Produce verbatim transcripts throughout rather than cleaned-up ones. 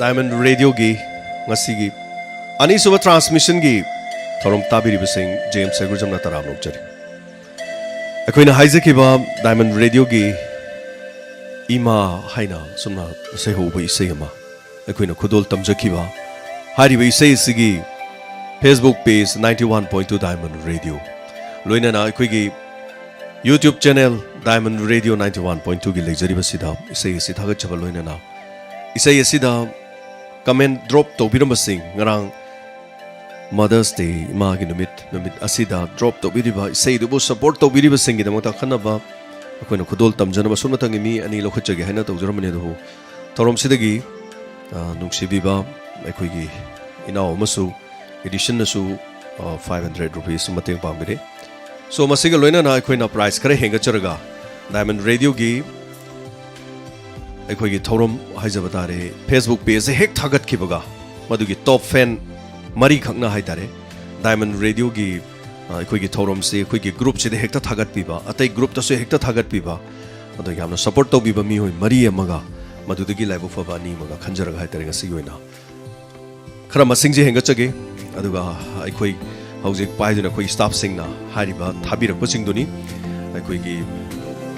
Diamond Radioꯒꯤ ꯉꯁꯤꯒꯤ ꯑꯅꯤꯁꯨꯕ transmissionꯒꯤ ꯊꯧꯔꯝ ꯇꯥꯕꯤꯔꯤꯕꯁꯤꯡ ꯖꯦꯝꯁ ꯁꯦꯒꯨꯔꯖꯝꯅ ꯇꯔꯥꯝꯅ ꯑꯣꯛꯆꯔꯤ꯫ ꯑꯩꯈꯣꯏꯅ ꯍꯥꯏꯖꯈꯤꯕ Diamond Radioꯒꯤ ꯏꯃꯥ ꯍꯥꯏꯅ ꯁꯨꯝꯅ ꯏꯁꯩ ꯍꯧꯕ ꯏꯁꯩ ꯑꯃ ꯑꯩꯈꯣꯏꯅ ꯈꯨꯗꯣꯜ ꯇꯝꯖꯈꯤꯕ ꯍꯥꯏꯔꯤꯕ ꯏꯁꯩ ꯑꯁꯤꯒꯤ Facebook page ninety one point two Diamond Radio, ꯂꯣꯏꯅꯅ ꯑꯩꯈꯣꯏꯒꯤ YouTube channel Diamond Radio ninety one point twoꯒꯤ ꯂꯩꯖꯔꯤꯕꯁꯤꯗ ꯏꯁꯩ ꯑꯁꯤ ꯊꯥꯒꯠꯆꯕ ꯂꯣꯏꯅꯅ ꯏꯁꯩ ꯑꯁꯤꯗ comment drop ꯇꯧꯕꯤꯔꯝꯕꯁꯤꯡ, ꯉꯔꯥꯡ Mother's Day, ꯏꯃꯥꯒꯤ ꯅꯨꯃꯤꯠ, ꯅꯨꯃꯤꯠ ꯑꯁꯤꯗ drop ꯇꯧꯕꯤꯔꯤꯕ, ꯏꯁꯩꯗꯨꯕꯨ support ꯇꯧꯕꯤꯔꯤꯕꯁꯤꯡꯒꯤꯗꯃꯛꯇ ꯑꯈꯟꯅꯕ ꯑꯩꯈꯣꯏꯅ ꯈꯨꯗꯣꯜ ꯇꯝꯖꯅꯕ ꯁꯨꯞꯅꯇꯪꯒꯤ ꯃꯤ ꯑꯅꯤ ꯂꯧꯈꯠꯆꯒꯦ ꯍꯥꯏꯅ ꯇꯧꯖꯔꯝꯕꯅꯤ꯫ ꯑꯗꯨꯕꯨ ꯊꯧꯔꯝꯁꯤꯗꯒꯤ, ꯑ, ꯅꯨꯡꯁꯤꯕꯤꯕ ꯑꯩꯈꯣꯏꯒꯤ ꯏꯅꯥꯎ ꯑꯃꯁꯨ Edisonꯅꯁꯨ, ꯑ, five hundred rupees ꯃꯇꯦꯡ ꯄꯥꯡꯕꯤꯔꯦ꯫ So, ꯃꯁꯤꯒ ꯂꯣꯏꯅꯅ ꯑꯩꯈꯣꯏꯅ prize ꯈꯔ ꯍꯦꯟꯒꯠꯆꯔꯒ Diamond Radioꯒꯤ ꯑꯩꯈꯣꯏꯒꯤ ꯊꯧꯔꯝ ꯍꯥꯏꯖꯕ ꯇꯥꯔꯦ, Facebook pageꯁꯦ ꯍꯦꯛ ꯊꯥꯒꯠꯈꯤꯕꯒ ꯃꯗꯨꯒꯤ top fan ꯃꯔꯤꯈꯛꯅ ꯍꯥꯏ ꯇꯥꯔꯦ, Diamond Radioꯒꯤ, ꯑ, ꯑꯩꯈꯣꯏꯒꯤ ꯊꯧꯔꯝꯁꯤ ꯑꯩꯈꯣꯏꯒꯤ groupꯁꯤꯗ ꯍꯦꯛꯇ ꯊꯥꯒꯠꯄꯤꯕ, ꯑꯇꯩ groupꯇꯁꯨ ꯍꯦꯛꯇ ꯊꯥꯒꯠꯄꯤꯕ, ꯑꯗꯣ ꯌꯥꯝꯅ support ꯇꯧꯕꯤꯕ ꯃꯤꯑꯣꯏ ꯃꯔꯤ ꯑꯃꯒ ꯃꯗꯨꯗꯒꯤ ꯂꯥꯏꯕꯛ ꯐꯕ ꯑꯅꯤ ꯑꯃꯒ ꯈꯟꯖꯔꯒ ꯍꯥꯏ ꯇꯥꯔꯦ ꯉꯁꯤꯒꯤ ꯑꯣꯏꯅ ꯈꯔ ꯃꯁꯤꯡꯁꯦ ꯍꯦꯟꯒꯠꯆꯒꯦ꯫ ꯑꯗꯨꯒ ꯑꯩꯈꯣꯏ ꯍꯧꯖꯤꯛ ꯄꯥꯏꯗꯨꯅ ꯑꯩꯈꯣꯏ staffꯁꯤꯡꯅ ꯍꯥꯏꯔꯤꯕ ꯊꯥꯕꯤꯔꯛꯄꯁꯤꯡꯗꯨꯅꯤ꯫ ꯑꯩꯈꯣꯏꯒꯤ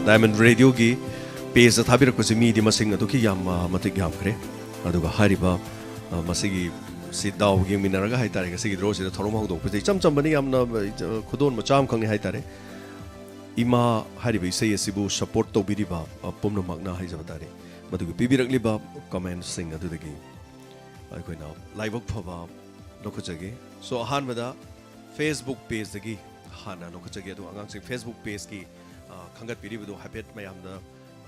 Diamond Radioꯒꯤ pageꯇ ꯊꯥꯕꯤꯔꯛꯄꯁꯤ ꯃꯤꯗꯤ ꯃꯁꯤꯡ ꯑꯗꯨꯛꯀꯤ ꯌꯥꯝ, ꯃꯇꯤꯛ ꯌꯥꯝꯈ꯭ꯔꯦ꯫ ꯑꯗꯨꯒ ꯍꯥꯏꯔꯤꯕ, ꯑ, ꯃꯁꯤꯒꯤ ꯁꯤ ꯗꯥꯎ ꯌꯦꯡꯃꯤꯟꯅꯔꯒ ꯍꯥꯏ ꯇꯥꯔꯦ, ꯉꯁꯤꯒꯤ drawꯁꯤꯗ ꯊꯧꯔꯝ ꯍꯧꯗꯣꯛꯄꯁꯦ ꯏꯆꯝ ꯆꯝꯕꯅꯤ, ꯌꯥꯝꯅ, ꯑ, ꯈꯨꯗꯣꯜ ꯃꯆꯥ ꯑꯃꯈꯛꯅꯤ ꯍꯥꯏ ꯇꯥꯔꯦ꯫ ꯏꯃꯥ ꯍꯥꯏꯔꯤꯕ ꯏꯁꯩ ꯑꯁꯤꯕꯨ support ꯇꯧꯕꯤꯔꯤꯕ, ꯑ, ꯄꯨꯝꯅꯃꯛꯅ ꯍꯥꯏꯖꯕ ꯇꯥꯔꯦ, ꯃꯗꯨꯒꯤ ꯄꯤꯕꯤꯔꯛꯂꯤꯕ commentꯁꯤꯡ ꯑꯗꯨꯗꯒꯤ ꯑꯩꯈꯣꯏꯅ ꯂꯥꯏꯕꯛ ꯐꯕ ꯂꯧꯈꯠꯆꯒꯦ꯫ So, ꯑꯍꯥꯟꯕꯗ Facebook pageꯇꯒꯤ ꯍꯥꯟꯅ ꯂꯧꯈꯠꯆꯒꯦ꯫ ꯑꯗꯣ ꯑꯉꯥꯡꯁꯤꯡ Facebook pageꯀꯤ, ꯑ, ꯈꯟꯒꯠꯄꯤꯔꯤꯕꯗꯨ ꯍꯥꯏꯐꯦꯠ ꯃꯌꯥꯝꯗ,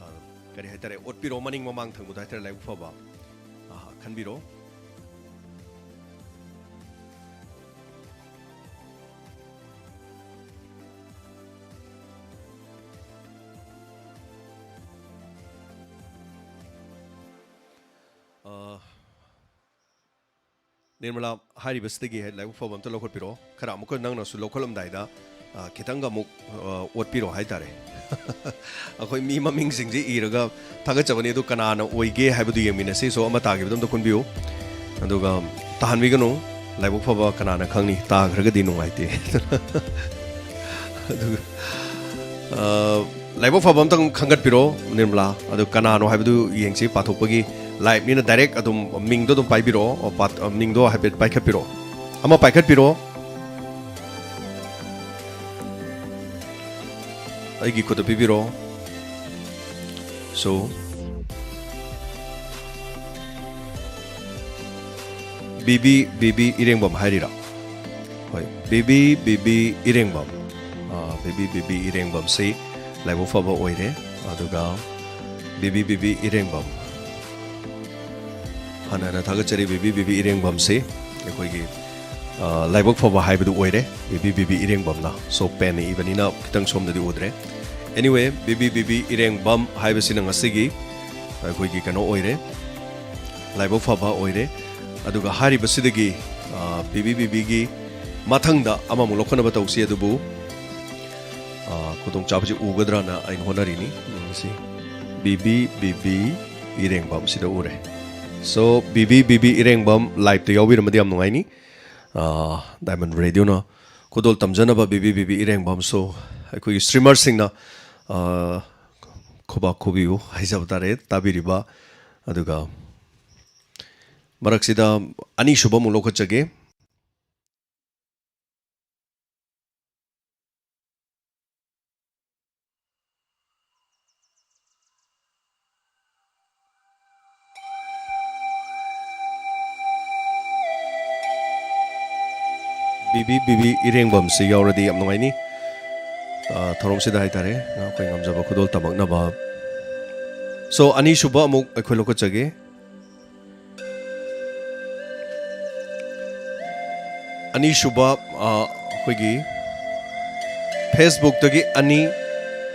ꯑ, ꯀꯔꯤ ꯍꯥꯏꯇꯥꯔꯦ, ꯎꯠꯄꯤꯔꯣ, ꯃꯅꯤꯡ ꯃꯃꯥꯡ ꯊꯪꯕꯗ ꯍꯥꯏꯇꯥꯔꯦ, ꯂꯥꯏꯕꯛ ꯐꯕ, ꯑ, ꯈꯟꯕꯤꯔꯣ꯫ ꯑ, ꯅꯤꯔꯃꯂꯥ, ꯍꯥꯏꯔꯤꯕꯁꯤꯗꯒꯤ ꯍꯦꯛ ꯂꯥꯏꯕꯛ ꯐꯕ ꯑꯝꯇ ꯂꯧꯈꯠꯄꯤꯔꯛꯑꯣ꯫ ꯈꯔ ꯑꯃꯨꯛꯀ ꯅꯪꯅꯁꯨ ꯂꯧꯈꯠꯂꯝꯗꯥꯏꯗ ꯑ, ꯈꯤꯇꯪꯒ ꯑꯃꯨꯛ, ꯑ, ꯑꯣꯠꯄꯤꯔꯣ ꯍꯥꯏꯇꯥꯔꯦ꯫ ꯑꯩꯈꯣꯏ ꯃꯤ ꯃꯃꯤꯡꯁꯤꯡꯁꯦ ꯏꯔꯒ ꯊꯥꯒꯠꯆꯕꯅꯤ, ꯑꯗꯨ ꯀꯅꯥꯅ ꯑꯣꯏꯒꯦ ꯍꯥꯏꯕꯗꯨ ꯌꯦꯡꯃꯤꯟꯅꯁꯤ꯫ So, ꯑꯃ ꯇꯥꯈꯤꯕꯗꯣ ꯑꯝꯇ ꯈꯨꯟꯕꯤꯌꯨ꯫ ꯑꯗꯨꯒ ꯇꯥꯍꯟꯕꯤꯒꯅꯨ꯫ ꯂꯥꯏꯕꯛ ꯐꯕ ꯀꯅꯥꯅ ꯈꯪꯅꯤ? ꯇꯥꯈ꯭ꯔꯒꯗꯤ ꯅꯨꯡꯉꯥꯏꯇꯦ꯫ ꯑꯗꯨꯒ, ꯑ, ꯂꯥꯏꯕꯛ ꯐꯕ ꯑꯝꯇꯪ ꯈꯟꯒꯠꯄꯤꯔꯣ, ꯅꯤꯔꯃꯂꯥ꯫ ꯑꯗꯨ ꯀꯅꯥꯅꯣ ꯍꯥꯏꯕꯗꯨ ꯌꯦꯡꯁꯤ꯫ ꯄꯥꯊꯣꯛꯄꯒꯤ live ꯅꯤꯅ direct ꯑꯗꯨꯝ ꯃꯤꯡꯗꯣ ꯑꯗꯨꯝ ꯄꯥꯏꯕꯤꯔꯛꯑꯣ꯫ ꯑꯣ, ꯄꯥ-, ꯃꯤꯡꯗꯣ ꯍꯥꯏꯐꯦꯠ ꯄꯥꯏꯈꯠꯄꯤꯔꯛꯑꯣ꯫ ꯑꯃ ꯄꯥꯏꯈꯠꯄꯤꯔꯛꯑꯣ꯫ ꯑꯩꯒꯤ ꯈꯨꯠꯇ ꯄꯤꯕꯤꯔꯣ꯫ So, ꯕꯤꯕꯤ, ꯕꯤꯕꯤ ꯏꯔꯦꯡꯕꯝ ꯍꯥꯏꯔꯤꯔꯥ? ꯍꯣꯏ, ꯕꯤꯕꯤ, ꯕꯤꯕꯤ ꯏꯔꯦꯡꯕꯝ꯫ ꯑꯥ, ꯕꯤꯕꯤ, ꯕꯤꯕꯤ ꯏꯔꯦꯡꯕꯝꯁꯤ ꯂꯥꯏꯕꯛ ꯐꯕ ꯑꯣꯏꯔꯦ꯫ ꯑꯗꯨꯒ ꯕꯤꯕꯤ, ꯕꯤꯕꯤ ꯏꯔꯦꯡꯕꯝ꯫ ꯍꯥꯟꯅ ꯍꯥꯟꯅ ꯊꯥꯒꯠꯆꯔꯤ, ꯕꯤꯕꯤ, ꯕꯤꯕꯤ ꯏꯔꯦꯡꯕꯝꯁꯤ ꯑꯩꯈꯣꯏꯒꯤ, ꯑ, ꯂꯥꯏꯕꯛ ꯐꯕ ꯍꯥꯏꯕꯗꯨ ꯑꯣꯏꯔꯦ, ꯕꯤꯕꯤ, ꯕꯤꯕꯤ ꯏꯔꯦꯡꯕꯝꯅ꯫ So, pen ꯏꯕꯅꯤꯅ ꯈꯤꯇꯪ ꯁꯣꯝꯗꯗꯤ ꯎꯗ꯭ꯔꯦ꯫ Anyway, ꯕꯤꯕꯤ, ꯕꯤꯕꯤ ꯏꯔꯦꯡꯕꯝ ꯍꯥꯏꯕꯁꯤꯅ ꯉꯁꯤꯒꯤ ꯑꯩꯈꯣꯏꯒꯤ ꯀꯩꯅꯣ ꯑꯣꯏꯔꯦ, ꯂꯥꯏꯕꯛ ꯐꯕ ꯑꯣꯏꯔꯦ꯫ ꯑꯗꯨꯒ ꯍꯥꯏꯔꯤꯕꯁꯤꯗꯒꯤ, ꯑ, ꯕꯤꯕꯤ, ꯕꯤꯕꯤꯒꯤ ꯃꯊꯪꯗ ꯑꯃꯃꯨꯛ ꯂꯧꯈꯠꯅꯕ ꯇꯧꯁꯤ, ꯑꯗꯨꯕꯨ, ꯑ, ꯈꯨꯗꯣꯡꯆꯥꯕꯁꯤ ꯎꯒꯗ꯭ꯔꯅ ꯑꯩꯅ ꯍꯣꯠꯅꯔꯤꯅꯤ꯫ ꯌꯦꯡꯁꯤ꯫ ꯕꯤꯕꯤ, ꯕꯤꯕꯤ ꯏꯔꯦꯡꯕꯝ ꯁꯤꯗ ꯎꯔꯦ꯫ So, ꯕꯤꯕꯤ, ꯕꯤꯕꯤ ꯏꯔꯦꯡꯕꯝ live ꯇ ꯌꯥꯎꯕꯤꯔꯝꯃꯗꯤ ꯌꯥꯝ ꯅꯨꯡꯉꯥꯏꯅꯤ꯫ ꯑ, Diamond Radio ꯅ ꯈꯨꯗꯣꯜ ꯇꯝꯖꯅꯕ ꯕꯤꯕꯤ, ꯕꯤꯕꯤ ꯏꯔꯦꯡꯕꯝꯁꯨ ꯑꯩꯈꯣꯏꯒꯤ streamer ꯁꯤꯡꯅ, ꯑ, ꯈꯨꯕꯥꯛ ꯈꯨꯕꯤꯌꯨ ꯍꯥꯏꯖꯕ ꯇꯥꯔꯦ, ꯇꯥꯕꯤꯔꯤꯕ꯫ ꯑꯗꯨꯒ ꯃꯔꯛꯁꯤꯗ ꯑꯅꯤꯁꯨꯕ ꯑꯃꯨꯛ ꯂꯧꯈꯠꯆꯒꯦ꯫ ꯕꯤꯕꯤ, ꯕꯤꯕꯤ ꯏꯔꯦꯡꯕꯝꯁꯤ ꯌꯥꯎꯔꯗꯤ ꯌꯥꯝ ꯅꯨꯡꯉꯥꯏꯅꯤ꯫ ꯑ, ꯊꯧꯔꯝꯁꯤꯗ ꯍꯥꯏꯇꯥꯔꯦ, ꯑꯩꯈꯣꯏ ꯉꯝꯖꯕ ꯈꯨꯗꯣꯜ ꯇꯝꯃꯛꯅꯕ꯫ So, ꯑꯅꯤꯁꯨꯕ ꯑꯃꯨꯛ ꯑꯩꯈꯣꯏ ꯂꯧꯈꯠꯆꯒꯦ꯫ ꯑꯅꯤꯁꯨꯕ, ꯑ, ꯑꯩꯈꯣꯏꯒꯤ Facebook ꯇꯒꯤ ꯑꯅꯤ,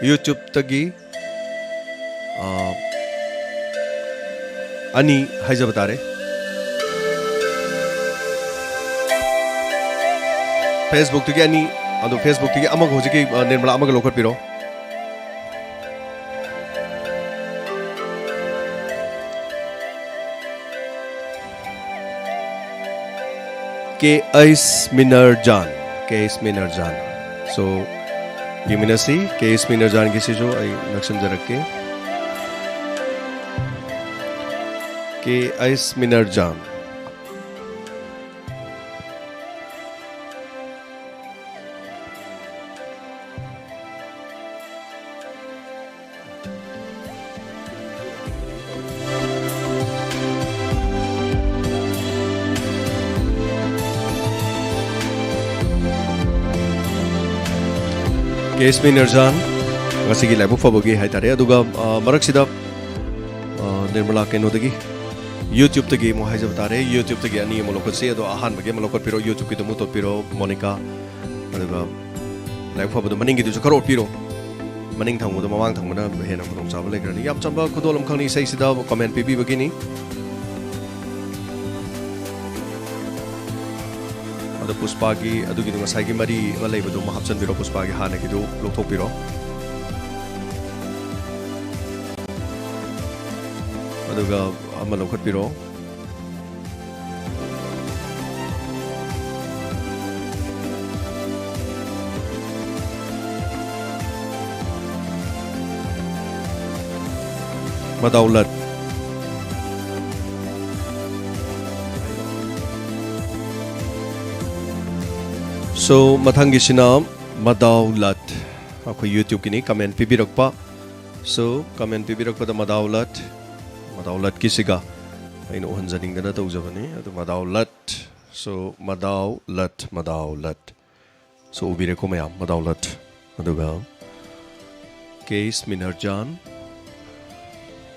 YouTube ꯇꯒꯤ, ꯑ, ꯑꯅꯤ ꯍꯥꯏꯖꯕ ꯇꯥꯔꯦ꯫ Facebook ꯇꯒꯤ ꯑꯅꯤ, ꯑꯗꯣ Facebookꯇꯒꯤ ꯑꯃꯒ, ꯍꯧꯖꯤꯛꯀꯤ, ꯑ, ꯅꯤꯔꯃꯂꯥ ꯑꯃꯒ ꯂꯧꯈꯠꯄꯤꯔꯣ꯫ ꯀꯦ ꯑꯩꯁ ꯃꯤꯅꯔꯖꯥꯟ, ꯀꯦ ꯑꯩꯁ ꯃꯤꯅꯔꯖꯥꯟ꯫ So, ꯌꯦꯡꯃꯤꯟꯅꯁꯤ, ꯀꯦ ꯑꯩꯁ ꯃꯤꯅꯔꯖꯥꯟꯒꯤꯁꯤꯁꯨ ꯑꯩ ꯅꯛꯁꯤꯟꯖꯔꯛꯀꯦ꯫ ꯀꯦ ꯑꯩꯁ ꯃꯤꯅꯔꯖꯥꯟ꯫ ꯀꯦ ꯑꯦꯁ ꯃꯤꯅꯔꯖꯥꯟ, ꯉꯁꯤꯒꯤ ꯂꯥꯏꯕꯛ ꯐꯕꯒꯤ ꯍꯥꯏꯇꯥꯔꯦ꯫ ꯑꯗꯨꯒ, ꯑ, ꯃꯔꯛꯁꯤꯗ, ꯑ, ꯅꯤꯔꯃꯂꯥ ꯀꯩꯅꯣꯗꯒꯤ, YouTubeꯇꯒꯤ ꯑꯃꯨꯛ ꯍꯥꯏꯖꯕ ꯇꯥꯔꯦ꯫ YouTubeꯇꯒꯤ ꯑꯅꯤ ꯑꯃꯨꯛ ꯂꯧꯈꯠꯁꯤ꯫ ꯑꯗꯣ ꯑꯍꯥꯟꯕꯒꯤ ꯑꯃ ꯂꯧꯈꯠꯄꯤꯔꯣ, YouTubeꯀꯤꯗꯨ ꯑꯃꯨꯛ ꯇꯣꯠꯄꯤꯔꯣ, ꯃꯣꯅꯤꯀꯥ꯫ ꯑꯗꯨꯒ ꯂꯥꯏꯕꯛ ꯐꯕꯗꯣ ꯃꯅꯤꯡꯒꯤꯗꯨꯁꯨ ꯈꯔ ꯑꯣꯠꯄꯤꯔꯣ꯫ ꯃꯅꯤꯡ ꯊꯪꯕꯗꯣ ꯃꯃꯥꯡ ꯊꯪꯕꯅ ꯍꯦꯟꯅ ꯈꯨꯗꯣꯡꯆꯥꯕ ꯂꯩꯈ꯭ꯔꯅꯤ꯫ ꯌꯥꯝ ꯆꯝꯕ ꯈꯨꯗꯣꯜ ꯑꯃꯈꯛꯅꯤ ꯏꯁꯩꯁꯤꯗ comment ꯄꯤꯕꯤꯕꯒꯤꯅꯤ꯫ ꯑꯗꯣ ꯄꯨꯁꯄꯥꯒꯤ ꯑꯗꯨꯒꯤꯗꯣ, ꯉꯁꯥꯏꯒꯤ ꯃꯔꯤ ꯑꯃ ꯂꯩꯕꯗꯣ ꯑꯃ ꯍꯥꯞꯆꯤꯟꯕꯤꯔꯣ, ꯄꯨꯁꯄꯥꯒꯤ ꯍꯥꯟꯅꯒꯤꯗꯨ ꯂꯧꯊꯣꯛꯄꯤꯔꯣ꯫ ꯑꯗꯨꯒ ꯑꯃ ꯂꯧꯈꯠꯄꯤꯔꯣ꯫ ꯃꯗꯥꯎꯂꯠ꯫ So, ꯃꯊꯪꯒꯤꯁꯤꯅ ꯃꯗꯥꯎꯂꯠ꯫ ꯑꯩꯈꯣꯏ YouTubeꯀꯤꯅꯤ, comment ꯄꯤꯕꯤꯔꯛꯄ꯫ So, comment ꯄꯤꯕꯤꯔꯛꯄꯗ ꯃꯗꯥꯎꯂꯠ, ꯃꯗꯥꯎꯂꯠꯀꯤꯁꯤꯒ ꯑꯩꯅ ꯎꯍꯟꯖꯅꯤꯡꯗꯅ ꯇꯧꯖꯕꯅꯤ꯫ ꯑꯗꯨ ꯃꯗꯥꯎꯂꯠ꯫ So, ꯃꯗꯥꯎꯂꯠ, ꯃꯗꯥꯎꯂꯠ꯫ So, ꯎꯕꯤꯔꯦꯀꯣ ꯃꯌꯥꯝ, ꯃꯗꯥꯎꯂꯠ꯫ ꯑꯗꯨꯒ ꯀꯦ ꯑꯦꯁ ꯃꯤꯅꯔꯖꯥꯟ꯫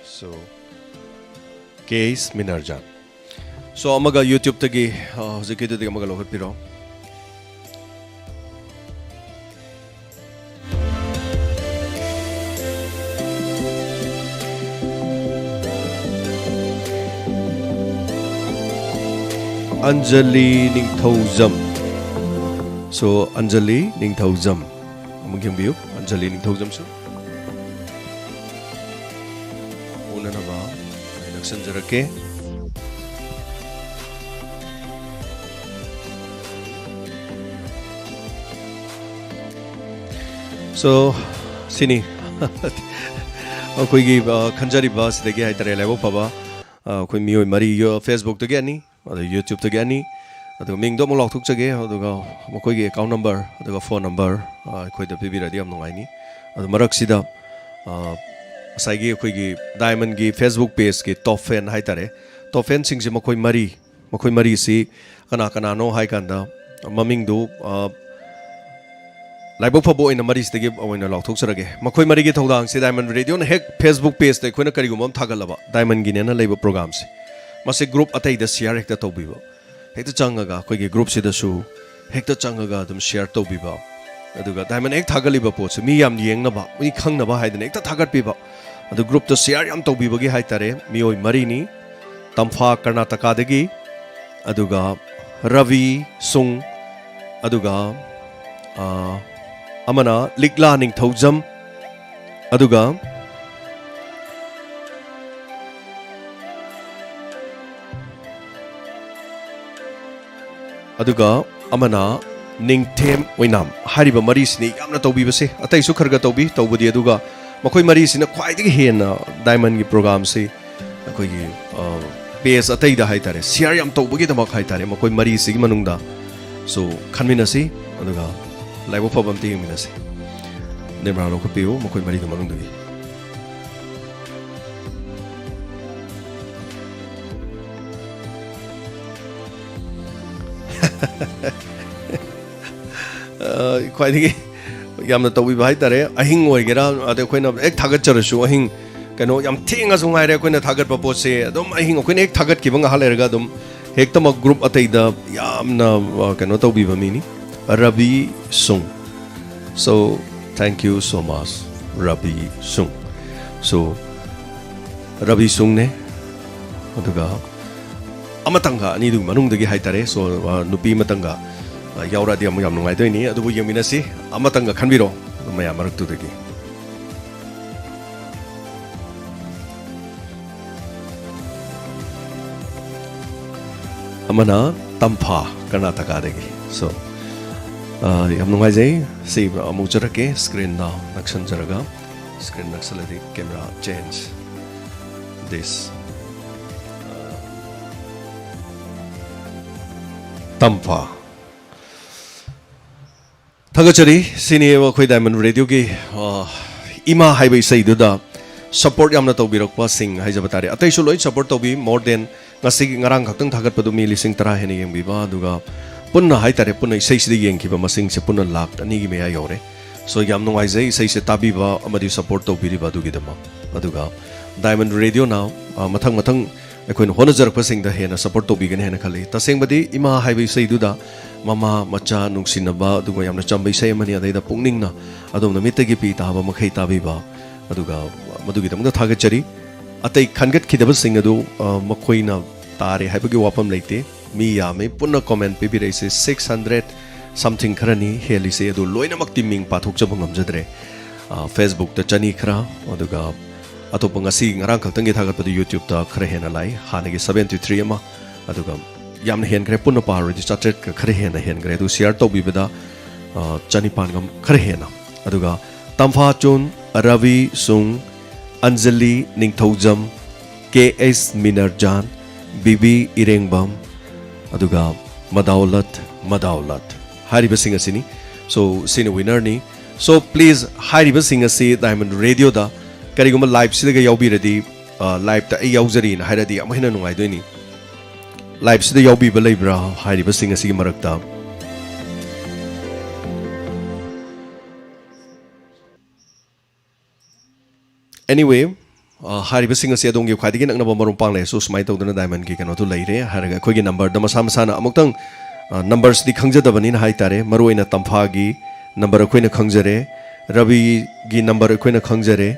So, ꯀꯦ ꯑꯦꯁ ꯃꯤꯅꯔꯖꯥꯟ꯫ So, ꯑꯃꯒ YouTubeꯇꯒꯤ, ꯑ, ꯍꯧꯖꯤꯛꯀꯤꯗꯨꯗꯒꯤ ꯑꯃꯒ ꯂꯧꯈꯠꯄꯤꯔꯣ꯫ ꯑꯟꯖꯂꯤ ꯅꯤꯡꯊꯧꯖꯝ꯫ So, ꯑꯟꯖꯂꯤ ꯅꯤꯡꯊꯧꯖꯝ ꯑꯃꯨꯛ ꯌꯦꯡꯕꯤꯌꯨ꯫ ꯑꯟꯖꯂꯤ ꯅꯤꯡꯊꯧꯖꯝꯁꯨ ꯎꯅꯅꯕ ꯑꯩ ꯅꯛꯁꯟꯖꯔꯛꯀꯦ꯫ So, ꯁꯤꯅꯤ ꯑꯩꯈꯣꯏꯒꯤ, ꯑ, ꯈꯟꯖꯔꯤꯕ ꯁꯤꯗꯒꯤ ꯍꯥꯏꯇꯥꯔꯦ, ꯂꯥꯏꯕꯛ ꯐꯕ, ꯑ, ꯑꯩꯈꯣꯏ ꯃꯤꯑꯣꯏ ꯃꯔꯤ, ꯌꯣ-, Facebook-ꯇꯒꯤ ꯑꯅꯤ, ꯑꯗ YouTube-ꯇꯒꯤ ꯑꯅꯤ, ꯑꯗꯨꯒ ꯃꯤꯡꯗꯣ ꯑꯃꯨꯛ ꯂꯥꯎꯊꯣꯛꯆꯒꯦ, ꯑꯗꯨꯒ ꯃꯈꯣꯏꯒꯤ account number, ꯑꯗꯨꯒ phone number, ꯑ, ꯑꯩꯈꯣꯏꯗ ꯄꯤꯕꯤꯔꯗꯤ ꯌꯥꯝ ꯅꯨꯡꯉꯥꯏꯅꯤ꯫ ꯑꯗꯨ ꯃꯔꯛꯁꯤꯗ, ꯑ, ꯉꯁꯥꯏꯒꯤ ꯑꯩꯈꯣꯏꯒꯤ Diamond-ꯒꯤ Facebook page-ꯀꯤ top fan ꯍꯥꯏꯇꯥꯔꯦ, top fan-ꯁꯤꯡꯁꯦ ꯃꯈꯣꯏ ꯃꯔꯤ, ꯃꯈꯣꯏ ꯃꯔꯤꯁꯤ ꯀꯅꯥ ꯀꯅꯥꯅꯣ ꯍꯥꯏ ꯀꯥꯟꯗ, ꯃꯃꯤꯡꯗꯨ, ꯑ, ꯂꯥꯏꯕꯛ ꯐꯕ ꯑꯣꯏꯅ ꯃꯔꯤꯁꯤꯗꯒꯤ ꯑꯣꯏꯅ ꯂꯥꯎꯊꯣꯛꯆꯔꯒꯦ꯫ ꯃꯈꯣꯏ ꯃꯔꯤꯒꯤ ꯊꯧꯗꯥꯡꯁꯤ Diamond Radio-ꯅ ꯍꯦꯛ Facebook page-ꯇ ꯑꯩꯈꯣꯏꯅ ꯀꯔꯤꯒꯨꯝꯕ ꯑꯃ ꯊꯥꯒꯠꯂꯕ, Diamond-ꯒꯤꯅꯦꯅ ꯂꯩꯕ program-ꯁꯦ, ꯃꯁꯤ group ꯑꯇꯩꯗ share ꯍꯦꯛꯇ ꯇꯧꯕꯤꯕ꯫ ꯍꯦꯛꯇ ꯆꯪꯉꯒ ꯑꯩꯈꯣꯏꯒꯤ group-ꯁꯤꯗꯁꯨ ꯍꯦꯛꯇ ꯆꯪꯉꯒ ꯑꯗꯨꯝ share ꯇꯧꯕꯤꯕ꯫ ꯑꯗꯨꯒ Diamond ꯍꯦꯛ ꯊꯥꯒꯠꯂꯤꯕ ꯄꯣꯠꯁꯦ ꯃꯤ ꯌꯥꯝ ꯌꯦꯡꯅꯕ, ꯃꯤ ꯈꯪꯅꯕ ꯍꯥꯏꯗꯅ ꯍꯦꯛꯇ ꯊꯥꯒꯠꯄꯤꯕ꯫ ꯑꯗꯨ group-ꯇ share ꯌꯥꯝ ꯇꯧꯕꯤꯕꯒꯤ ꯍꯥꯏꯇꯥꯔꯦ, ꯃꯤꯑꯣꯏ ꯃꯔꯤꯅꯤ, ꯇꯝꯐꯥ ꯀꯔꯅꯥꯇꯀꯥꯗꯒꯤ, ꯑꯗꯨꯒ ꯔꯕꯤ ꯁꯨꯡ, ꯑꯗꯨꯒ, ꯑ, ꯑꯃꯅ ꯂꯤꯛꯂꯥ ꯅꯤꯡꯊꯧꯖꯝ, ꯑꯗꯨꯒ, ꯑꯗꯨꯒ ꯑꯃꯅ ꯅꯤꯡꯊꯦꯝ ꯑꯣꯏꯅꯥꯝ꯫ ꯍꯥꯏꯔꯤꯕ ꯃꯔꯤꯁꯤꯅꯤ ꯌꯥꯝꯅ ꯇꯧꯕꯤꯕꯁꯦ, ꯑꯇꯩꯁꯨ ꯈꯔ ꯈꯔ ꯇꯧꯕꯤ, ꯇꯧꯕꯗꯤ, ꯑꯗꯨꯒ ꯃꯈꯣꯏ ꯃꯔꯤꯁꯤꯅ ꯈ꯭ꯋꯥꯏꯗꯒꯤ ꯍꯦꯟꯅ Diamond-ꯒꯤ program-ꯁꯤ ꯑꯩꯈꯣꯏꯒꯤ, ꯑ, page ꯑꯇꯩꯗ ꯍꯥꯏꯇꯥꯔꯦ, share ꯌꯥꯝ ꯇꯧꯕꯒꯤꯗꯃꯛ ꯍꯥꯏꯇꯥꯔꯦ, ꯃꯈꯣꯏ ꯃꯔꯤꯁꯤꯒꯤ ꯃꯅꯨꯡꯗ꯫ So, ꯈꯟꯃꯤꯟꯅꯁꯤ, ꯑꯗꯨꯒ ꯂꯥꯏꯕꯛ ꯐꯕ ꯑꯝꯇ ꯌꯦꯡꯃꯤꯟꯅꯁꯤ꯫ ꯅꯦꯝꯔꯥ ꯂꯧꯈꯠꯄꯤꯌꯨ, ꯃꯈꯣꯏ ꯃꯔꯤꯗꯨ ꯃꯅꯨꯡꯗꯒꯤ꯫ ꯑ, ꯈ꯭ꯋꯥꯏꯗꯒꯤ ꯌꯥꯝꯅ ꯇꯧꯕꯤꯕ ꯍꯥꯏꯇꯥꯔꯦ꯫ ꯑꯍꯤꯡ ꯑꯣꯏꯒꯦꯔꯥ, ꯑꯗꯩ ꯑꯩꯈꯣꯏꯅ ꯍꯦꯛ ꯊꯥꯒꯠꯆꯔꯁꯨ, ꯑꯍꯤꯡ, ꯀꯩꯅꯣ, ꯌꯥꯝ ꯊꯦꯡꯉꯁꯨ ꯉꯥꯏꯔꯦ, ꯑꯩꯈꯣꯏꯅ ꯊꯥꯒꯠꯄ ꯄꯣꯠꯁꯦ ꯑꯗꯨꯝ ꯑꯍꯤꯡ ꯑꯩꯈꯣꯏꯅ ꯍꯦꯛ ꯊꯥꯒꯠꯈꯤꯕ ꯉꯥꯏꯍꯥꯛ ꯂꯩꯔꯒ ꯑꯗꯨꯝ ꯍꯦꯛꯇꯃꯛ group ꯑꯇꯩꯗ ꯌꯥꯝꯅ, ꯑ, ꯀꯩꯅꯣ ꯇꯧꯕꯤꯕ ꯃꯤꯅꯤ, ꯔꯕꯤ ꯁꯨꯡ꯫ So, thank you so much, Ravi ꯁꯨꯡ꯫ So, ꯔꯕꯤ ꯁꯨꯡꯅꯦ, ꯑꯗꯨꯒ ꯑꯃꯇꯪꯒ ꯑꯅꯤꯗꯨꯒꯤ ꯃꯅꯨꯡꯗꯒꯤ ꯍꯥꯏꯇꯥꯔꯦ, so, ꯑ, ꯅꯨꯄꯤ ꯑꯃꯇꯪꯒ, ꯌꯥꯎꯔꯛꯑꯗꯤ ꯑꯃꯨꯛ ꯌꯥꯝ ꯅꯨꯡꯉꯥꯏꯗꯣꯏꯅꯤ꯫ ꯑꯗꯨꯕꯨ ꯌꯦꯡꯃꯤꯟꯅꯁꯤ, ꯑꯃꯇꯪꯒ ꯈꯟꯕꯤꯔꯣ ꯃꯌꯥꯝ ꯃꯔꯛꯇꯨꯗꯒꯤ꯫ ꯑꯃꯅ ꯇꯝꯐꯥ, ꯀꯔꯅꯥꯇꯀꯥꯗꯒꯤ꯫ So, ꯑ, ꯌꯥꯝ ꯅꯨꯡꯉꯥꯏꯖꯩ꯫ ꯁꯤ ꯑꯃꯨꯛ ꯆꯠꯂꯛꯀꯦ, ꯁ꯭ꯀ꯭ꯔꯤꯟꯗ ꯅꯛꯁꯟꯖꯔꯒ꯫ ꯁ꯭ꯀ꯭ꯔꯤꯟ ꯅꯛꯁꯜꯂꯗꯤ ꯀꯦꯃꯦꯔꯥ ꯆꯦꯟꯖ꯫ This. ꯇꯝꯐꯥ꯫ ꯊꯥꯒꯠꯆꯔꯤ꯫ ꯁꯤꯅꯤ ꯑꯩꯈꯣꯏ ꯗꯥꯏꯃꯟ ꯔꯦꯗꯤꯑꯣꯒꯤ, ꯑ, ꯏꯃꯥ ꯍꯥꯏꯕ ꯏꯁꯩꯗꯨꯗ ꯁꯄꯣꯔꯠ ꯌꯥꯝꯅ ꯇꯧꯕꯤꯔꯛꯄꯁꯤꯡ ꯍꯥꯏꯖꯕ ꯇꯥꯔꯦ꯫ ꯑꯇꯩꯁꯨ ꯂꯣꯏ ꯁꯄꯣꯔꯠ ꯇꯧꯕꯤ꯫ More than ꯉꯁꯤꯒꯤ, ꯉꯔꯥꯡ ꯈꯛꯇꯪ ꯊꯥꯒꯠꯄꯗꯨ ꯃꯤ ꯂꯤꯁꯤꯡ ꯇꯔꯥ ꯍꯦꯟꯅ ꯌꯦꯡꯕꯤꯕ, ꯑꯗꯨꯒ ꯄꯨꯟꯅ ꯍꯥꯏꯇꯥꯔꯦ, ꯄꯨꯟꯅ ꯏꯁꯩꯁꯤꯗ ꯌꯦꯡꯈꯤꯕ ꯃꯁꯤꯡꯁꯦ ꯄꯨꯟꯅ ꯂꯥꯛ ꯑꯅꯤꯒꯤ ꯃꯌꯥ ꯌꯧꯔꯦ꯫ So, ꯌꯥꯝ ꯅꯨꯡꯉꯥꯏꯖꯩ ꯏꯁꯩꯁꯦ ꯇꯥꯕꯤꯕ ꯑꯃꯗꯤ ꯁꯄꯣꯔꯠ ꯇꯧꯕꯤꯔꯤꯕ ꯑꯗꯨꯒꯤꯗꯃꯛ꯫ ꯑꯗꯨꯒ ꯗꯥꯏꯃꯟ ꯔꯦꯗꯤꯑꯣꯅ, ꯑ, ꯃꯊꯪ ꯃꯊꯪ ꯑꯩꯈꯣꯏꯅ ꯍꯣꯠꯅꯖꯔꯛꯄꯁꯤꯡꯗ ꯍꯦꯟꯅ ꯁꯄꯣꯔꯠ ꯇꯧꯕꯤꯒꯅꯤ ꯍꯥꯏꯅ ꯈꯜꯂꯤ꯫ ꯇꯁꯦꯡꯕꯗꯤ ꯏꯃꯥ ꯍꯥꯏꯕ ꯏꯁꯩꯗꯨꯗ ꯃꯃꯥ ꯃꯆꯥ ꯅꯨꯡꯁꯤꯅꯕ, ꯑꯗꯨꯒ ꯌꯥꯝꯅ ꯆꯝꯕ ꯏꯁꯩ ꯑꯃꯅꯤ꯫ ꯑꯗꯩꯗ ꯄꯨꯛꯅꯤꯡꯅ ꯑꯗꯣꯝꯅ ꯃꯤꯠꯇꯒꯤ ꯄꯤ ꯇꯥꯕ ꯃꯈꯩ ꯇꯥꯕꯤꯕ, ꯑꯗꯨꯒ ꯃꯗꯨꯒꯤꯗꯃꯛꯇ ꯊꯥꯒꯠꯆꯔꯤ꯫ ꯑꯇꯩ ꯈꯟꯒꯠꯈꯤꯗꯕꯁꯤꯡ ꯑꯗꯨ, ꯑ, ꯃꯈꯣꯏꯅ ꯇꯥꯔꯦ ꯍꯥꯏꯕꯒꯤ ꯋꯥꯐꯝ ꯂꯩꯇꯦ꯫ ꯃꯤ ꯌꯥꯝꯃꯤ, ꯄꯨꯟꯅ ꯀꯣꯃꯦꯟ ꯄꯤꯕꯤꯔꯛꯏꯁꯦ six hundred something ꯈꯔꯅꯤ ꯍꯦꯜꯂꯤꯁꯦ, ꯑꯗꯨ ꯂꯣꯏꯅꯃꯛꯇꯤ ꯃꯤꯡ ꯄꯥꯊꯣꯛꯆꯕ ꯉꯝꯖꯗ꯭ꯔꯦ꯫ ꯑ, Facebook ꯇ ꯆꯅꯤ ꯈꯔ, ꯑꯗꯨꯒ ꯑꯇꯣꯞꯄ ꯉꯁꯤ ꯉꯔꯥꯡ ꯈꯛꯇꯪꯒꯤ ꯊꯥꯒꯠꯄꯗ YouTube ꯇ ꯈꯔ ꯍꯦꯟꯅ ꯂꯥꯛꯏ, ꯍꯥꯟꯅꯒꯤ seventy three ꯑꯃ, ꯑꯗꯨꯒ ꯌꯥꯝꯅ ꯍꯦꯟꯈ꯭ꯔꯦ, ꯄꯨꯟꯅ ꯄꯥꯔꯨꯔꯗꯤ ꯆꯥꯇ꯭ꯔꯦꯠꯀ ꯈꯔ ꯍꯦꯟꯅ ꯍꯦꯟꯈ꯭ꯔꯦ꯫ ꯑꯗꯨ ꯁꯤꯌꯥꯔ ꯇꯧꯕꯤꯕꯗ, ꯑ, ꯆꯅꯤꯄꯥꯟꯒ ꯈꯔ ꯍꯦꯟꯅ꯫ ꯑꯗꯨꯒ ꯇꯝꯐꯥꯆꯣꯟ, ꯔꯕꯤ ꯁꯨꯡ, ꯑꯟꯖꯂꯤ ꯅꯤꯡꯊꯧꯖꯝ, ꯀꯦ ꯑꯦꯁ ꯃꯤꯅꯔꯖꯥꯟ, ꯕꯤꯕꯤ ꯏꯔꯦꯡꯕꯝ, ꯑꯗꯨꯒ ꯃꯗꯥꯎꯂꯠ, ꯃꯗꯥꯎꯂꯠ ꯍꯥꯏꯔꯤꯕꯁꯤꯡ ꯑꯁꯤꯅꯤ꯫ So, ꯁꯤꯅ ꯋꯤꯅꯔꯅꯤ꯫ So, please, ꯍꯥꯏꯔꯤꯕꯁꯤꯡ ꯑꯁꯤ ꯗꯥꯏꯃꯟ ꯔꯦꯗꯤꯑꯣꯗ ꯀꯔꯤꯒꯨꯝꯕ ꯂꯥꯏꯞꯁꯤꯗꯒ ꯌꯥꯎꯕꯤꯔꯗꯤ, ꯑ, ꯂꯥꯏꯞꯇ ꯑꯩ ꯌꯥꯎꯖꯔꯤꯅ ꯍꯥꯏꯔꯗꯤ ꯑꯃꯨꯛ ꯍꯦꯟꯅ ꯅꯨꯡꯉꯥꯏꯗꯣꯏꯅꯤ꯫ ꯂꯥꯏꯞꯁꯤꯗ ꯌꯥꯎꯕꯤꯕ ꯂꯩꯕ꯭ꯔꯥ ꯍꯥꯏꯔꯤꯕꯁꯤꯡ ꯑꯁꯤꯒꯤ ꯃꯔꯛꯇ? Anyway, ꯑ, ꯍꯥꯏꯔꯤꯕꯁꯤꯡ ꯑꯁꯤ ꯑꯗꯣꯝꯒꯤ ꯈ꯭ꯋꯥꯏꯗꯒꯤ ꯅꯛꯅꯕ ꯃꯔꯨꯞ ꯃꯄꯥꯡ ꯂꯩꯔꯁꯨ ꯁꯨꯃꯥꯏꯅ ꯇꯧꯗꯅ ꯗꯥꯏꯃꯟꯒꯤ ꯀꯩꯅꯣꯗꯨ ꯂꯩꯔꯦ ꯍꯥꯏꯔꯒ ꯑꯩꯈꯣꯏꯒꯤ ꯅꯝꯕꯔꯗ ꯃꯁꯥ ꯃꯁꯥꯅ ꯑꯃꯨꯛꯇꯪ, ꯑ, ꯅꯝꯕꯔꯁꯤꯗꯤ ꯈꯪꯖꯗꯕꯅꯤꯅ ꯍꯥꯏ ꯇꯥꯔꯦ, ꯃꯔꯨꯑꯣꯏꯅ ꯇꯝꯐꯥꯒꯤ ꯅꯝꯕꯔ ꯑꯩꯈꯣꯏꯅ ꯈꯪꯖꯔꯦ, ꯔꯕꯤꯒꯤ ꯅꯝꯕꯔ ꯑꯩꯈꯣꯏꯅ ꯈꯪꯖꯔꯦ,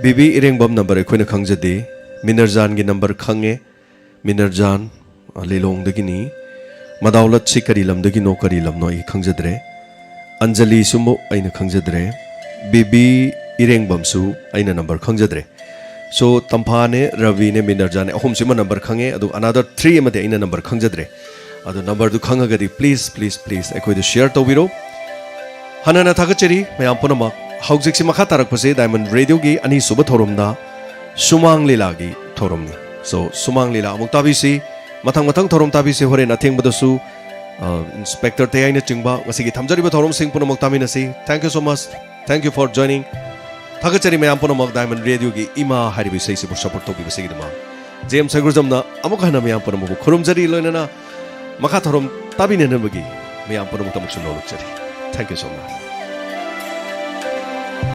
ꯕꯤꯕꯤ ꯏꯔꯦꯡꯕꯝ ꯅꯝꯕꯔ ꯑꯩꯈꯣꯏꯅ ꯈꯪꯖꯗꯦ, ꯃꯤꯅꯔꯖꯥꯟꯒꯤ ꯅꯝꯕꯔ ꯈꯪꯉꯦ, ꯃꯤꯅꯔꯖꯥꯟ, ꯑ, ꯂꯤꯂꯣꯡꯗꯒꯤꯅꯤ꯫ ꯃꯗꯥꯎꯂꯠꯁꯤ ꯀꯔꯤ ꯂꯝꯗꯒꯤꯅꯣ, ꯀꯔꯤ ꯂꯝꯅꯣ ꯑꯩ ꯈꯪꯖꯗ꯭ꯔꯦ꯫ ꯑꯟꯖꯂꯤꯁꯨ ꯑꯃꯨꯛ ꯑꯩꯅ ꯈꯪꯖꯗ꯭ꯔꯦ꯫ ꯕꯤꯕꯤ ꯏꯔꯦꯡꯕꯝꯁꯨ ꯑꯩꯅ ꯅꯝꯕꯔ ꯈꯪꯖꯗ꯭ꯔꯦ꯫ ꯁꯣ ꯇꯝꯐꯥꯅꯦ, ꯔꯕꯤꯅꯦ, ꯃꯤꯅꯔꯖꯥꯅꯦ, ꯑꯍꯨꯝꯁꯤꯃ ꯅꯝꯕꯔ ꯈꯪꯉꯦ, ꯑꯗꯨꯒ another three ꯑꯃꯗꯤ ꯑꯩꯅ ꯅꯝꯕꯔ ꯈꯪꯖꯗ꯭ꯔꯦ꯫ ꯑꯗꯣ ꯅꯝꯕꯔꯗꯨ ꯈꯪꯉꯒꯗꯤ please, please, please ꯑꯩꯈꯣꯏꯗ ꯁꯤꯌꯔ ꯇꯧꯕꯤꯔꯣ꯫ ꯍꯟꯅꯅ ꯊꯥꯒꯠꯆꯔꯤ ꯃꯌꯥꯝ ꯄꯨꯝꯅꯃꯛ꯫ ꯍꯧꯖꯤꯛꯁꯤ ꯃꯈꯥ ꯇꯥꯔꯛꯄꯁꯤ ꯗꯥꯏꯃꯟ ꯔꯦꯗꯤꯑꯣꯒꯤ ꯑꯅꯤꯁꯨꯕ ꯊꯧꯔꯝꯗ ꯁꯨꯃꯥꯡ ꯂꯤꯂꯥꯒꯤ ꯊꯧꯔꯝꯅꯤ꯫ ꯁꯣ ꯁꯨꯃꯥꯡ ꯂꯤꯂꯥ ꯑꯃꯨꯛ ꯇꯥꯕꯤꯁꯤ꯫ ꯃꯊꯪ ꯃꯊꯪ ꯊꯧꯔꯝ ꯇꯥꯕꯤꯁꯤ꯫ ꯍꯣꯔꯦꯟ ꯑꯊꯦꯡꯕꯗꯁꯨ, ꯑ, ꯏꯟꯁꯄꯦꯛꯇꯔ ꯇꯌꯥꯏꯅꯆꯤꯡꯕ ꯉꯁꯤꯒꯤ ꯊꯝꯖꯔꯤꯕ ꯊꯧꯔꯝꯁꯤꯡ ꯄꯨꯝꯅꯃꯛ ꯇꯥꯃꯤꯟꯅꯁꯤ꯫ Thank you so much. Thank you for joining. ꯊꯥꯒꯠꯆꯔꯤ ꯃꯌꯥꯝ ꯄꯨꯝꯅꯃꯛ ꯗꯥꯏꯃꯟ ꯔꯦꯗꯤꯑꯣꯒꯤ ꯏꯃꯥ ꯍꯥꯏꯔꯤꯕ ꯏꯁꯩꯁꯤꯕꯨ ꯁꯄꯣꯔꯠ ꯇꯧꯕꯤꯕꯁꯤꯒꯤꯗꯃꯛ꯫ ꯖꯦꯝꯁ ꯁꯒꯨꯔꯖꯝꯅ ꯑꯃꯨꯛ ꯍꯟꯅ ꯃꯌꯥꯝ ꯄꯨꯝꯅꯃꯛꯄꯨ ꯈꯨꯔꯨꯝꯖꯔꯤ, ꯂꯣꯏꯅꯅ ꯃꯈꯥ ꯊꯧꯔꯝ ꯇꯥꯕꯤꯅꯅꯕꯒꯤ ꯃꯌꯥꯝ ꯄꯨꯝꯅꯃꯛꯇꯃꯛꯁꯨ ꯅꯣꯂꯨꯛꯆꯔꯤ꯫ Thank you so much.